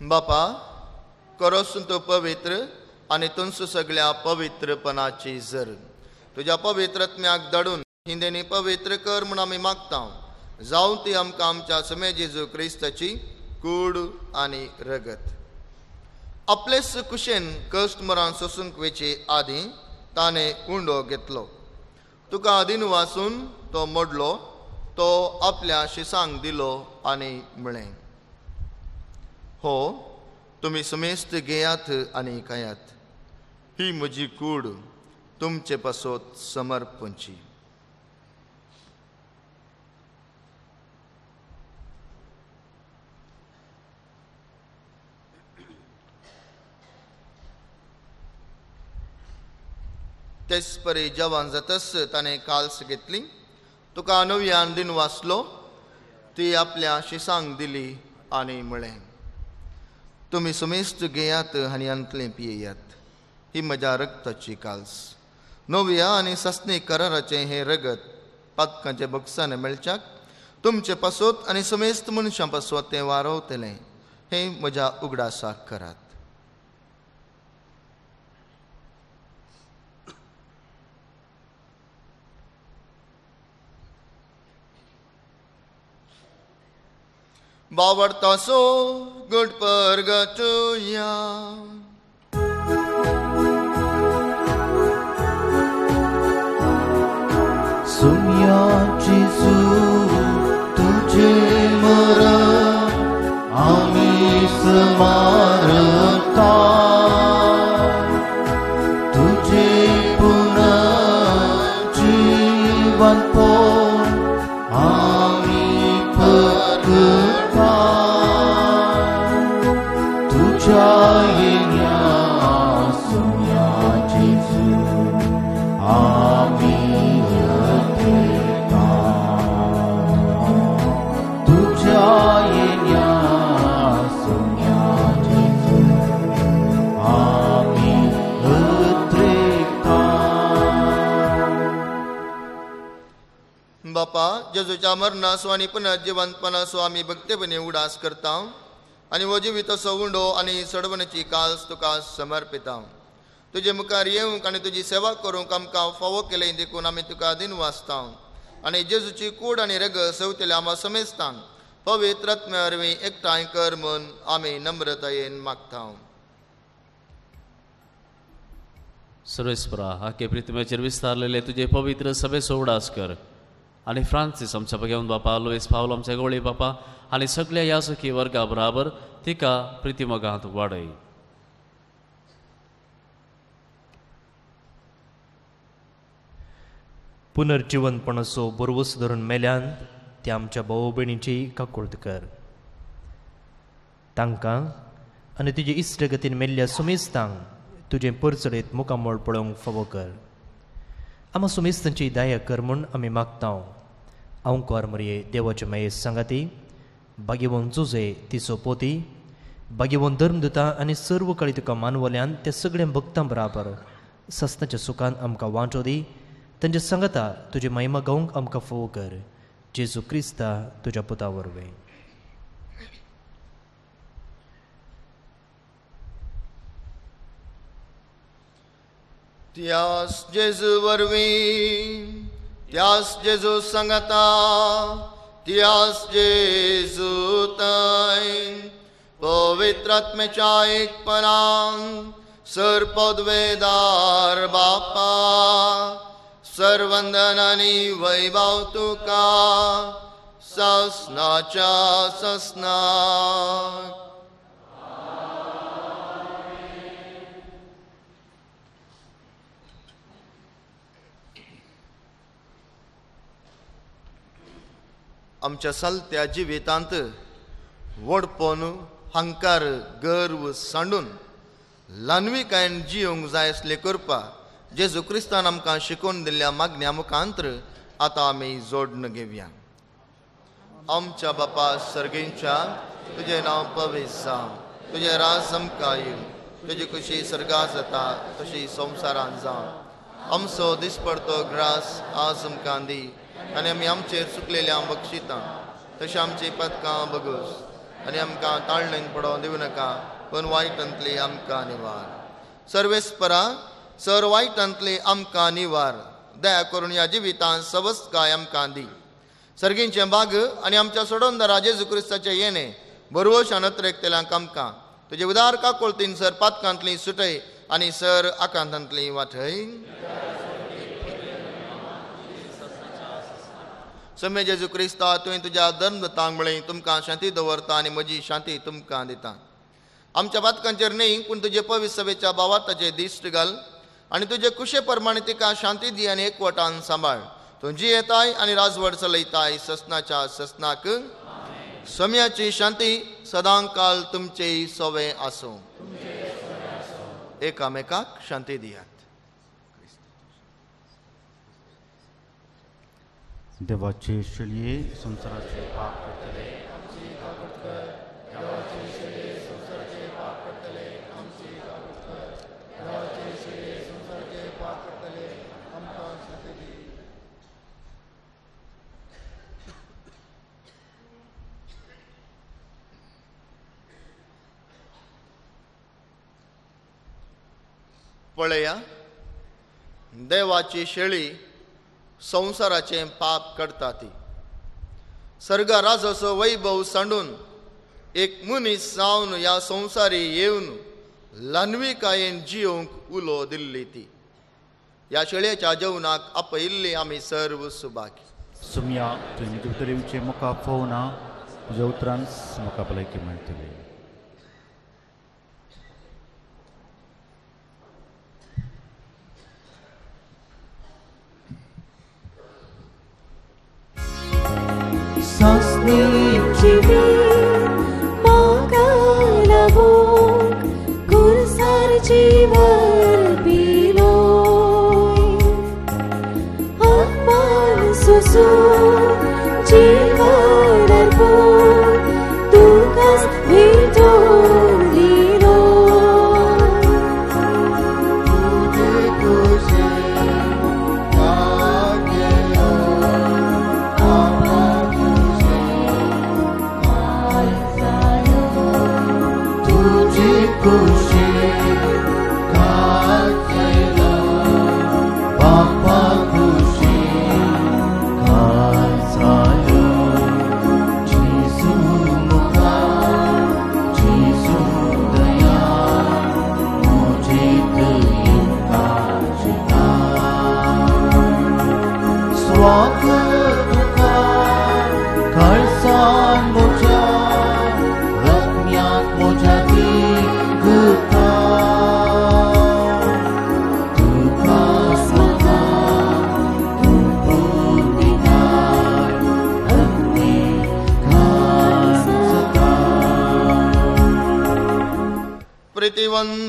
[SPEAKER 3] बापा करोसून तूं पवित्र आनी तुमचो सगळ्या पवित्रपणाची जर तुज्या पवित्रत्म्याक धाडून हिंदेनी पवित्र कर म्हूण आमी मागता. जावं ती आमकां आमच्या समे जेजू क्रिस्ताची कूड आनी रगत. आपलेच कुशेन कश्ट मरान सोसूंक वेचे आदीं ताणें उंडो घेतलो. तुका आदीन वासून तो मोडलो, तो आपल्या शिसांक दिलो आनी म्हळें, हो तुमी समेस्त घेयात आनी खायात, ही म्हजी कूड तुमचे पासत समर्पणची. तेच परी जवान जातच ताणें काल्स घेतली, तुका नव्यान दिन वाचलो, ती आपल्या शिसांक दिली आनी म्हळें, तुमी समेस्त घेयात आनी अंतलें पियेयात, ही म्हज्या रगताची काल्स, नव्या आनी सासणी कराराचें हें रगत पातकांच्या बक्षाने मेळच्याक तुमचे पासत आनी समेस्त मनशां पासत तें वारवतलें, हें म्हज्या उगडासाक करात. बावडतासो गुड परगटुया.
[SPEAKER 2] सुम्या जेजू तुझे मरण आमी स्मारता, तुझे पुनर्जीवन पण आमी पकता, तुझ्या येण्या सुम्या जेजू आमी येता, तुझ्या येण्या सुम्या जेजू आमी उतरेता.
[SPEAKER 3] बापा जेजूच्या मरणासो आनी पुनर्जिवंतपणासो आमी भक्तेपणी उडास करता आनी हो जिविताचो उंडो आनी सडवणेची काल्स तुका समर्पिता. तुजे मुखार येवंक आनी तुजी सेवा करूंक आमकां फावो केलें देखून आमी तुका दिन वाचता आनी जेजूची कूड आनी रगत सवतल्या आमा समेस्तांक पवित्र आत्म्या वरवीं एकठांय कर म्हूण आमी नम्रतायेन मागता.
[SPEAKER 7] सर्वेस्परा आखे प्रिथ्वीचेर विस्तारलेले तुजे पवित्र सभेचो उडास कर आनी फ्रांसीस आमच्या भगवंत बापा, लुईस पावलो आमच्या गोळी बापा आनी सगळ्या यासकी वर्गा बराबर तिका प्रितिमोगांत वाडय.
[SPEAKER 8] पुनर्जिवनपणाचो बरवस धरून मेल्यान ते आमच्या भाव भयणीची काकुळट कर. तांकां आनी तुजे इश्टगतीन मेल्ल्या सुमेस्तांक तुजें परचडीत मुखामळ पळोवंक फावो कर. आमा सुमेस्तांची दया कर म्हूण आमी मागता. अंकार मरये देवाचे माये सांगाती भाग्यवंत जुजे तिचो पोती भाग्यवंत धर्मदुता आनी सर्व काळी तुका मानवल्यान त्या सगळ्या भक्तां बराबर सस्ताच्या सुखान आमकां वांटो दी तांचे सांगता तुजी महिमा गावंक आमकां फावो कर. जेजू क्रिस्ता तुज्या पुता वरवीं.
[SPEAKER 3] त्यास जेजू वरवीं, त्यास जेजू सांगता, त्यास जेजू तय पवित्र आत्म्याच्या एकपणान सर पदवेदार बापा सर्वंदन आनी वैभव तुका ससनाच्या ससनाक. आमच्या चलत्या जिवितांत व्हडपण, हंकार, गर्व सांडून ल्हानविकायेन जिवंक जाय असलें करपा जेजू क्रिस्तान आमकां शिकोवन दिल्ल्या मागण्या मुखांतर आतां आमी जोडून घेवया. आमच्या बापा सर्गींच्या, तुजें नांव पवित्र जावं, तुजें राज आमकां येवं, तुजी खुशी सर्गा जाता तशी संवसारांत जावं. आमचो दिसपडतो ग्रास आज आमकां दी आनी आमी आमचेर चुकलेल्या बक्षिता तशें आमची पदकां बगूस आनी आमकां ताळणेन पडोवन दिवं नाका, पूण वायटांतली आमकां निवार. सर्वेस्परा सर वायटांतली आमकां निवार. दया करून ह्या जिवितांत सवस्तकाय आमकां दी. सर्गींचें बाग आनी आमच्या सोडोनदारा जेजू क्रिस्ताचें येणें बरवशान अत्रेकतल्यांक आमकां तुजे उदार काकोळतीन सर पातकांतली सुटय आनी सर आकांतांतली वाटय. सम्य जेजू क्रिस्ता, तुवें तुज्या धर्मदतांक म्हळें, तुमकां शांती दवरता आनी म्हजी शांती तुमकां दिता. आमच्या पातकांचेर न्हय पूण तुजे पवित्र सभेच्या भावार्थाचेर दिश्ट घाल आनी तुजे कुशे प्रमाणे तिका शांती दी आनी एकवटान सांबाळ. तूं जियेताय आनी राजवट चलयताय ससनाच्या ससनाक. सम्याची शांती सदांकाल तुमचे सवे आसूं. एकामेकाक शांती दियात.
[SPEAKER 2] देवाचे शेळये संवसाराचे पाप करतले, देवाचे शेळये संवसाराचे पाप करतले, आमची काकूट कर. देवाचे शेळये संवसाराचे पाप करतले, आमकां शांती दी.
[SPEAKER 3] पळया, देवाची शेळी संवसाराचें पाप करता ती. सर्गा राजाचो वैभव सांडून एक मनीस जावन ह्या संवसारी येवन ल्हानविकायेन जिवंक उलो दिल्ली ती. ह्या शेळयेच्या जेवणाक आपयिल्ली आमी सर्व सुभागी.
[SPEAKER 2] सुम्या, तुवें म्हजे भितर येवचें म्हाका फोवना, तुज्या उतरान म्हाका भलायकी मेळटली.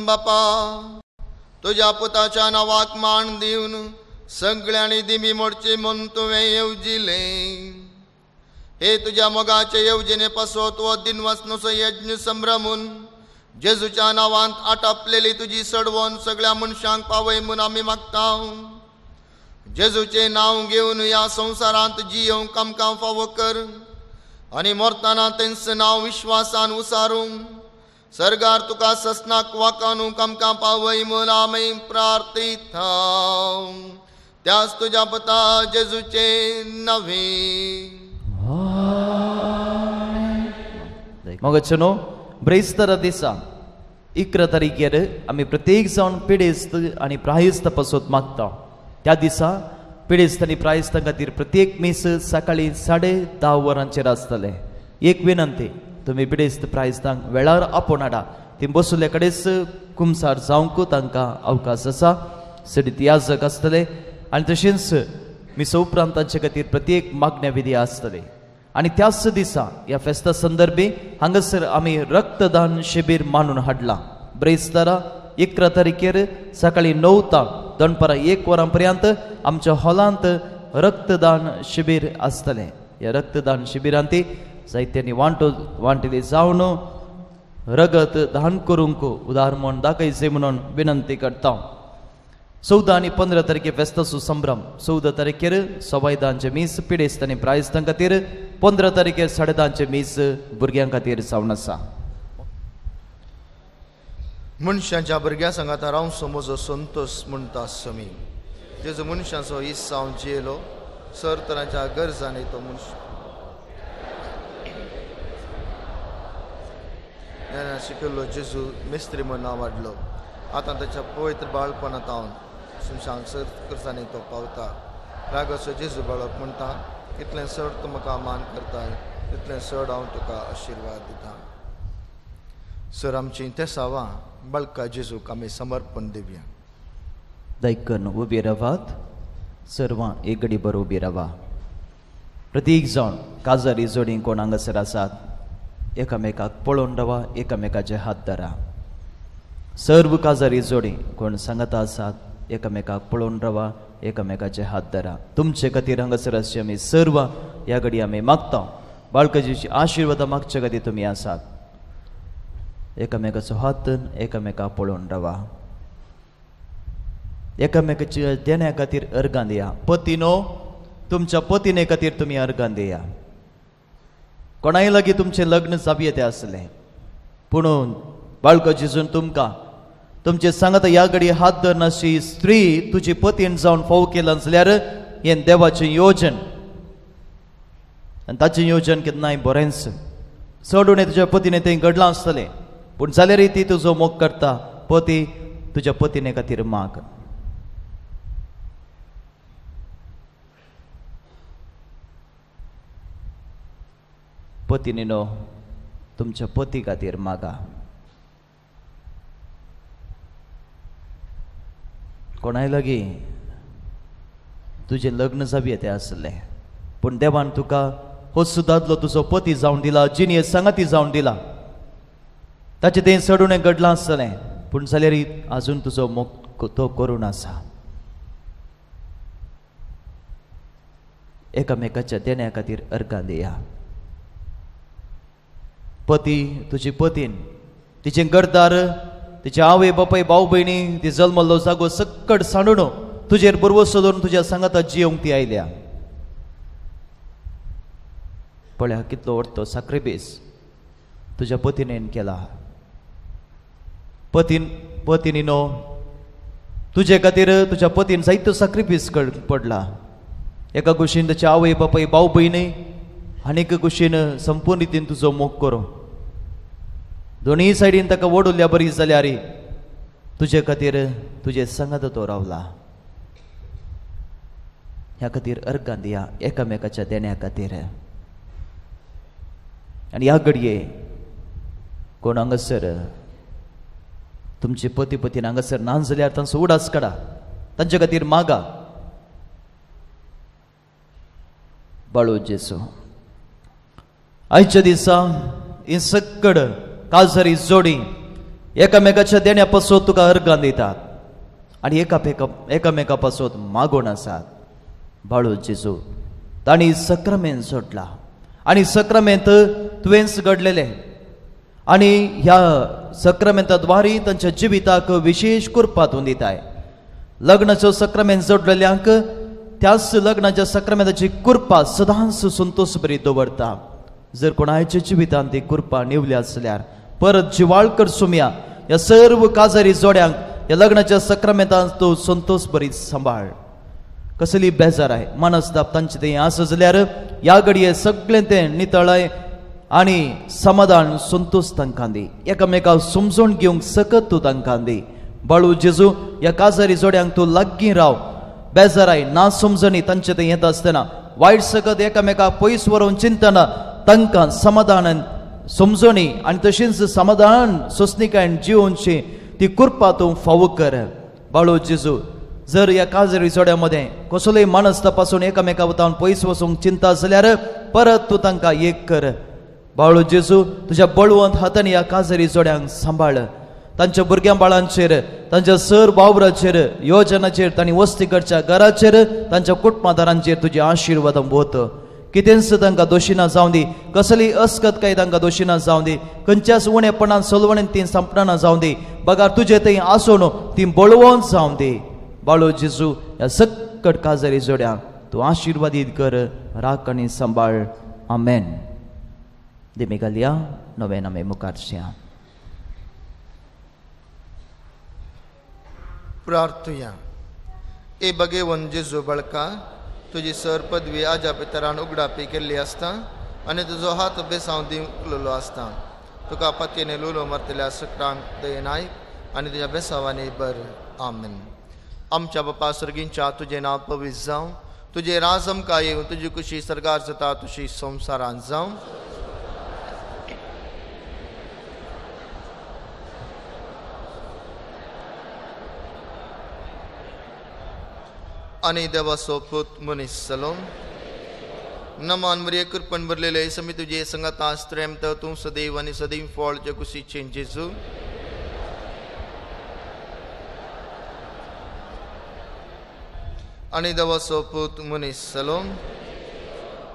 [SPEAKER 3] बापा, तुज्या पुताच्या नांवाक मान दिवन सगळ्यांनी दिमी मोडची म्हूण तुवें येवजिलें. हे तुज्या मोगाचे येवजणे पासत हो दिनवासनोसो यज्ञ संभ्रमून जेजूच्या नांवांत आटापलेली तुजी सडवण सगळ्या मनशांक पावय म्हूण आमी मागता. जेजूचें नांव घेवन ह्या संवसारांत जियोवंक आमकां फावो कर आनी मरतना तेंच नांव विश्वासान उसारूंक सर्गार तुका ससनाक वाकानूंक आमकां पावय म्हूण आमी प्रार्थीता त्याच तुज्या पुता जेजूचें नांवे.
[SPEAKER 9] मगचनो ब्रेस्तारा दिसा 11 तारखेर आमी प्रत्येक जावन पिडेस्त आनी प्रायस्त पासत मागता. त्या दिसा पिडेस्त आनी प्रायस्तां खातीर प्रत्येक मीस सकाळी 10:30 वरांचेर आसतलें. एक विनंती, तुमी पिडेस्त प्रायस्तांक वेळार आपोवन हाडा. ती बसुल्ल्या कडेच कुमसार जावंक तांकां अवकाश आसा. सडीत याजक आसतले आनी तशेंच मिसा उपरांत तांचे खातीर प्रत्येक मागण्या विधी आसतले. आनी त्याच दिसा ह्या फेस्ता संदर्भी हांगासर आमी रक्तदान शिबीर मानून हाडलां. ब्रेस्तारा 11 तारखेर सकाळी 9 ते दनपारां 1 वरां पर्यंत आमच्या हॉलांत रक्तदान शिबीर आसतलें. ह्या रक्तदान शिबिरांत जायत्यांनी वांटिल्ली जावन रगत दान करूंक उदार म्हूण दाखयचें म्हणून विनंती करता. 14 आनी 15 तारखे फेस्ताचो संभ्रम. 14 तारखेर 10:15 मीस पिडेस्त आनी प्रायस्तां खातीर, 15 तारखेर 10:30 मीस भुरग्यां खातीर जावन आसा.
[SPEAKER 3] मनशांच्या भुरग्यां सांगाता रावचो म्हजो संतोश म्हणटा समी. जेजू मनशांचो इस्सांव जियेलो सर तरांच्या गरजांनी तो मनश शिकयल्लो जेजू मिस्त्री म्हूण नांव वाडलो. आतां ताच्या पवित्र बाळपणांत हांव सुमशांक सर गरजांनी तो पावता. रागाचो जेजू बाळक म्हणटा इतलें चड तूं म्हाका मान करताय तितलें चड हांव तुका आशिर्वाद दिता. सर आमची तेसावां बाळका जेजूक आमी समर्पण दिवया.
[SPEAKER 9] दायकन उबी रावात, सर्वां एक घडी बर उबी रावा. प्रत्येक जाण काजारी जोडी कोण हांगासर आसात एकामेकाक पळोवन रावा, एकामेकाचे हात धरा. सर्व काजारी जोडी कोण सांगता आसात एकामेकाक पळोवन रावा, एकामेकाचे हात धरा. तुमचे खातीर हांगासर आसचे आमी सर्व ह्या घडी आमी मागता. बाळकाजीची आशिर्वादां मागचे खातीर तुमी आसात. एकामेकाचो हात एकामेका पळोवन रावा. एकामेकाच्या देण्या खातीर अर्गां दिया. पतीनो तुमच्या पतीने खातीर तुमी अर्गां दिया. कोणाय लागीं तुमचें लग्न जावये तें आसलें पुणून बाळको जेजून तुमकां तुमचे सांगाता ह्या घडी हात धरनाशी स्त्री तुजी पतीन जावन फोव केला जाल्यार हें देवाचें योजन आनी ताचें योजन केन्नाय बरेंच. चड उणें तुज्या पतीने तें घडलां आसतलें पूण जाल्यारय ती तुजो मोग करता. पती तुज्या पतीने खातीर माग. पतीने तुमच्या पती खातीर मागा. कोणाय लागीं तुजें लग्न जावये तें आसलें पूण देवान तुका हो दादलो तुजो पती जावन दिला, जिणये सांगाती जावन दिला. ताचें तें चडुणें घडलां आसतलें पूण जाल्यार आजून तुजो मोग तो करून आसा. एकामेकाच्या देण्या खातीर अर्गां दिया. पती तुजी पतीन तिचें घरदार, तिचे आवय बापाय भाव भयणी, ती जल्मल्लो जागो सक्कड सांडून तुजेर बरवसो दवरून तुज्या सांगाता जियोंक ती आयल्या. पळया कितलो व्हडलो साक्रिफीस तुज्या पतीनेन केला. पतीनीनो तुजे खातीर तुज्या पतीन जायतो साक्रिफीस पडला. एका कुशीन ताच्या आवय बापाय भाव भयणी आनी एका कुशीन संपूर्ण रितीन तुजो मोग करूं. दोनूय सायडीन ताका वडुल्ल्या बरी जाल्यार तुजे खातीर तुजे सांगात तो रावला. ह्या खातीर अर्गां दिया एकामेकाच्या देण्या खातीर. आनी ह्या घडये कोण हांगासर तुमचे पती पतीन हांगासर ना जाल्यार तांचो उडास काडा, तांचे खातीर मागा. बाळू जेसू आयच्या दिसा ही सक्कड काजरी जोडी एकामेकाच्या देण्या पासत तुका अर्गां दितात आनी एकामेका पासत मागोवन आसात. बाळू जेजू तांणी सक्रामेंत सोडला आनी सक्रामेंत तुवेंच घडलेलें आनी ह्या सक्रामेंता द्वारी तांच्या जिविताक विशेश कृपा तूं दिताय. लग्नाचो सक्रामेंत जोडलेल्यांक त्याच लग्नाच्या सक्रामेंताची कृपा सदांच संतोष बरी दवरता. जर कोणाच्या जिवितांत ती कृपा निवली आसल्यार परत जिवाळ कर सुमया ह्या सर्व काजारी जोड्यांक ह्या लग्नाच्या सक्रामेंतांत तूं संतोष बरी सांबाळ. कसली बेजार आहे मनस्ताप तांचे तें आसा जाल्यार ह्या घडये सगळें तें नितळाय आनी समाधान संतोष तांकां दी. एकामेकाक समजून घेवंक सकत तूं तांकां दी. बाळू जेजू ह्या काजारी जोड्यांक तूं लागीं राव. बेजाराय ना समजणी तांचे तें येता आसतना वायट सकत एकामेकाक पयस व्हरून चिंतना तांकां समाधानान समजणी आनी तशींच समाधान सोंसणीकायेन जिवनची ती कृपा तूं फावो कर. बाळू जेजू जर ह्या काजारी जोड्या मदें कसलोय मानसता पासून एकामेका वतावन पयस वचूंक चिंता जाल्यार परत तूं तांकां एक कर. बाळू जेजू तुज्या बळवंत हातांनी ह्या काजारी जोड्यांक सांबाळ. तांच्या भुरग्यां बाळांचेर, तांच्या सर वावराचेर, योजनाचेर, तांणी वस्ती करच्या घराचेर, तांच्या कुटुंबादारांचेर तुजे आशिर्वाद वत. कितेंच तांकां दोशी ना जावं दी, कसली अस्कत काय तांकां दोशी ना जावं दी, खंयच्याच उणेपणान सलवणेन तीं सांपडना जावं दी, बगार तुजे थंय आसून तीं बळवंत जावं दी. बाळू जेजू ह्या सकट काजारी जोड्यांक तूं आशिर्वादीत कर, राख आनी सांबाळ. आमेन. देमी घालया नवें आमी मुखारच्या
[SPEAKER 3] प्रार्थुया. ए भगेवन जेजू बळका, तुजी सर पदवी आजा पितरान उगडापी केल्ली आसता आनी तुजो हात बेसांव दिवलेलो आसता. तुका पतीने लुलो मारतल्या सकटांक दयेन आयक आनी तुज्या बेसांवांनी बर. आमेन. आमच्या बापा सर्गींच्या तुजें नांव पवित्र जावं, तुजें राज आमकां येवं, तुजी कुशी सर्गार जाता तुशी संवसारांत जावं. आनी देवाचो पूत मनीस जालो. नमान मरिये कृपण भरलेले समी तुजे संगाता स्त्रेम तूं सदैव आनी सदैव फळ जे कुशीचें जेजू. आनी देवाचो पूत मनीस जालो.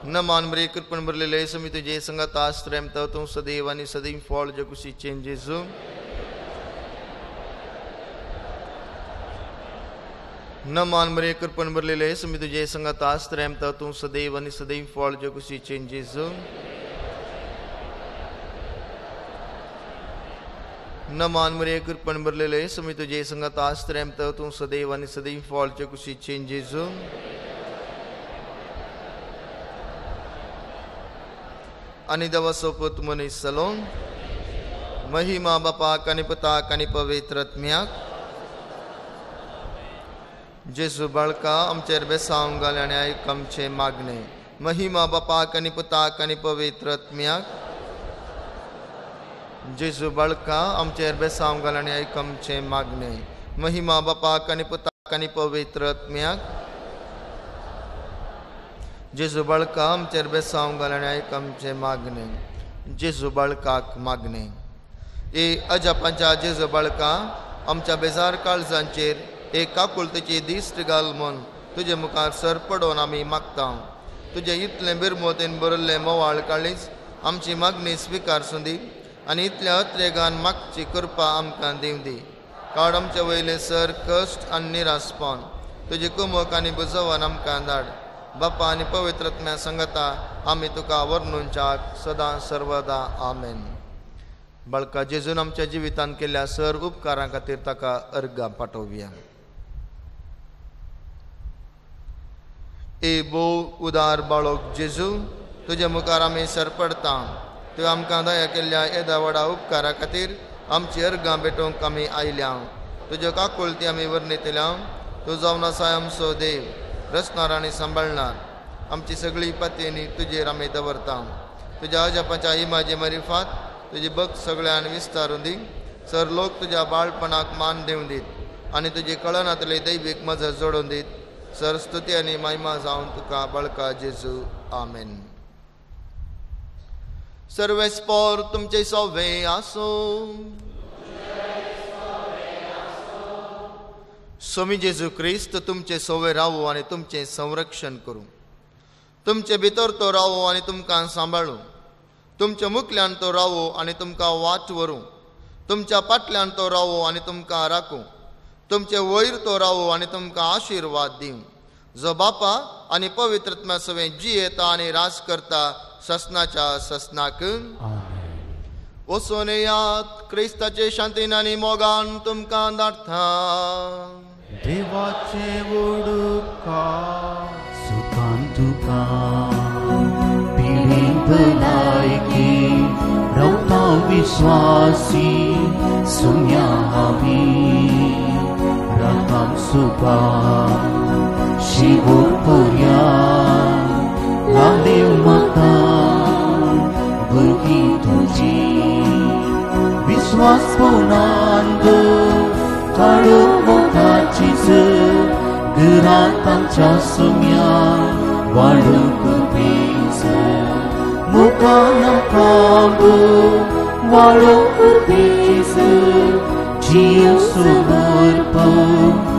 [SPEAKER 3] नमान मरिये कृपण भरलेले समी तुजे संगाता स्त्रेम तूं सदैव आनी सदैव फळ जे कुशीचें जेजू. नमान मरिये कृपण भरलेले समी तुजे संगाता स्त्रेम तूं सदैव आनी सदैव फळ जे कुशीचें जेजू. नमान मरिये कृपण भरलेले समी तुजे संगाता स्त्रेम तूं सदैव आनी सदैव फळ जे कुशीचें जेजू. आनी देवाचो पूत मनीस जालो. महिमा बापाक आनी पुताक आनी पवित्र आत्म्याक. जेजू बाळका आमचेर बेसांव घाल आनी आयक आमचें मागणें. महिमा बापाक आनी पुताक आनी पवित्र आत्म्याक. जेजू बाळका आमचेर बेसांव घाल आनी आयक आमचें मागणें. महिमा बापाक आनी पुताक आनी पवित्र आत्म्याक. जेजू बाळका आमचेर बेसांव घाल आनी आयक आमचें मागणें. जेजू बाळकाक मागणें. ए अजापांच्या जेजू बाळका आमच्या बेजार काळजांचेर एक काकुळतेची दिश्ट घाल म्हूण तुजे मुखार सर पडोवन आमी मागता. तुजें इतलें बिरमोतेन भरिल्लें मोवाळ काळीज आमची मागणी स्विकार सुंदी आनी इतल्या अत्रेगान मागची कृपा आमकां दिवं दी. काड आमचे वयले सर कश्ट आनी निरासपण तुजी कुमक आनी बुजोवन आमकां धाड. बापा आनी पवित्र आत्म्या संगता आमी तुका वर्णुंच्याक सदां सर्वदा. आमेन. बाळका जेजून आमच्या जिवितांत केल्ल्या सर उपकारां खातीर ताका अर्गां पाठोवया. ए भोव उदार बाळक जेजू, तुजे मुखार आमी सरपडता. तुवें आमकां दया केल्ल्या येदा व्हडा उपकारा खातीर आमची अर्गां भेटोवंक आमी आयल्या. तुज्यो काकुळती आमी वर्णितल्या. तूं जावन आसा आमचो देव, रचणार आनी सांबाळणार. आमची सगळी पातयेनी तुजेर आमी दवरता. तुज्या अजापाच्या इमाजे मरिफात तुजी भक्त सगळ्यान विस्तारून दी. सर लोक तुज्या बाळपणाक मान दिवन दीत आनी तुजी कळनातली दैवीक मजत जोडून दीत. सर स्तुती आनी महिमा जावन तुका बाळका जेजू. आमेन. सर्वेस्पोर तुमचे सोवे आसूं. स्वामी जेजू क्रिस्त तुमचे सोवे रावो आनी तुमचें संरक्षण करूं. तुमचे भितर तो रावो आनी तुमकां सांबाळूं. तुमच्या मुखल्यान तो रावो आनी तुमकां वाट व्हरूं. तुमच्या फाटल्यान तो रावो आनी तुमकां राखूं. तुमचे वयर तो रावो आनी तुमकां आशिर्वाद दिवं. जो बापा आनी पवित्र आत्म्या सवें जियेता आनी राज करता ससनाच्या ससनाक. वचून येयात, क्रिस्ताचे शांतीन आनी मोगान तुमकां धाडटा.
[SPEAKER 5] देवाचे उडका सुखान तुका पिढी भलायकी रावता विश्वासी सुम्या आमी राखाम सुखा शिवोर पोर्या लादेव माता भुरगीं तुजी विश्वास पुनांद काडू मोगाचीच घरांत आमच्या सुम्या वाडूंक पेज मुखान आमकां वाडूंक पेज जीव समर्पण.